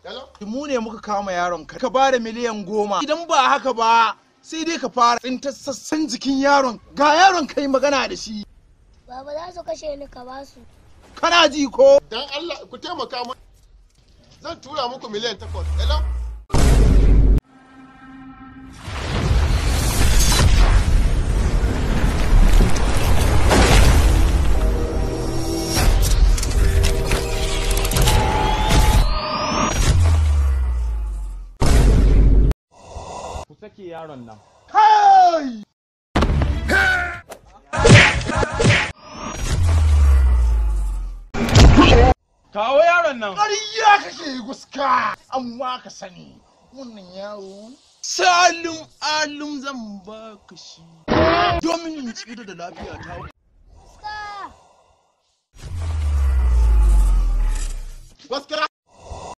Hello? Mu ne muka kama yaron ka. Ka ba da 10,000,000. Idan ba haka ba, sai dai ka fara tsintar sassan jikin yaron. Ga yaron kai magana da shi. Baba za su kashe ni ka ba su. Kana ji ko? Dan Allah ku taimaka mu. Zan tura muku 8,000,000. Hello? Ku sake yaron nan. Kai! Kawo yaron nan. Ƙarya kake guska, amma ka sani wannan yaro salim alim zan baka shi domin in tsira da lafiya ta. Guska! Gaskiya.